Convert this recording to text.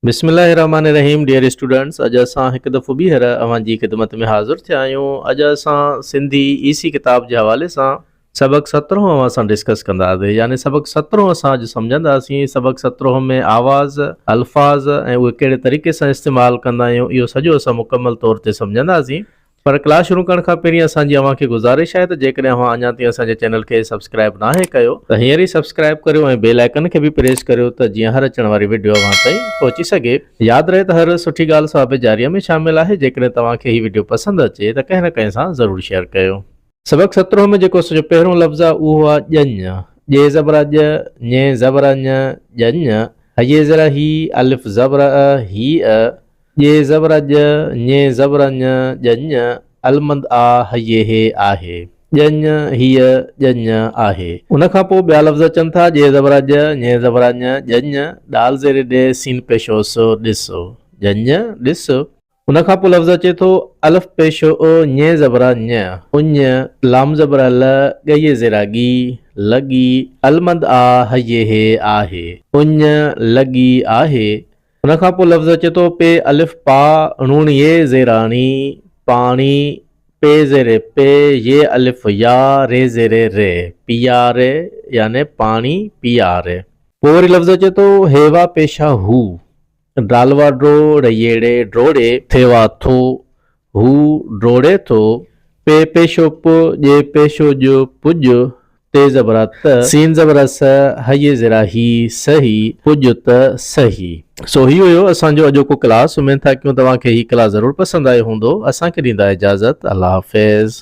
بسم الله الرحمن الرحيم ڊيئر اسٽوڊنٽس اڄ اسان هڪ دفعو ٻيهر اوهان جي خدمت ۾ حاضر ٿيا آهيون اڄ اسان سنڌي اي سي ڪتاب جي حوالي سان سبق سترهون اوهان سان ڊسڪس ڪنداسين يعني سبق سترهون اسان اڄ سمجهنداسين سبق سترهون ۾ آواز الفاظ ۽ اهي ڪهڙي طريقي سان استعمال ڪندا آهيون اهو سڄو اسان مڪمل طور تي سمجهنداسين پر ڪلاس شروع ڪرڻ کان پهرين اسان جي اوهان کي گذارش آهي ته جيڪڏهن اوهان اڃا تائين اسان جي چينل کي سبسڪرائب ناهي ڪيو ته هينئر ئي سبسڪرائب ڪريو ۽ بيل آئيڪن کي به پريس ڪريو ته جيئن هر اچڻ واري وڊيو اوهان تائين پهچي سگهي. ياد رهي ته هر سٺي ڳالهه ثواب جاريه ۾ شامل آهي جيڪڏهن توهان کي هي وڊيو پسند اچي ته ڪنهن نه ڪنهن سان ضرور شيئر ڪيو. سبق سترهون ۾ جيڪو اسان جو پهريون لفظ آهي اهو آهي ڄڃ، ڄ زبر ڄ، ڃ زبر ڃ، ڄڃ، هه زير هي، الف زبر ا، هي ا، ڄ زبر ڄ، ڃ زبر ڃ، ڄڃ، المند آ، ه ي هي آهي. ڄڃ، هيء، ڄڃ آهي. ان کان پوء ٻيا لفظ اچن ٿا، ڄ زبر ڄ، ڃ زبر ڃ، ڄڃ، ڏال زير ڏ، سين پيش او س، ڏس. ڄڃ، ڏس. ان کان پوء لفظ اچي ٿو، الف پيش او، ڃ زبر ڃ، اڃ، لام زبر ل، ڳ ي زير ڳي، لڳي، المند آ، ه ي هي آهي. اڃ، لڳي آهي. ان کان پوء لفظ اچي ٿو پي الف پا ڻ ي زير اڻي، پاڻي، پي زير پي ي الف يا ري زير ري، پياري يعني پاڻي پياري. پوء وري لفظ اچي ٿو هيوا پيشا هو، ڊالوا ڊو ڙ يي ڙي ڊوڙي، ٿيوا ٿو، هو ڊوڙي ٿو، پ پيشو پ، ڄ پيشو ڄ، پڄ، ت زبر ت، سين زبر س، ه ي زير هي، سهي، پڄ ته سهي. سو هي هيو اسان جو اڄوڪو ڪلاس اميد ٿا ڪيون توهان کي هي ڪلاس ضرور پسند آيو هوندو اسان کي ڏيندا اجازت الله حافظ.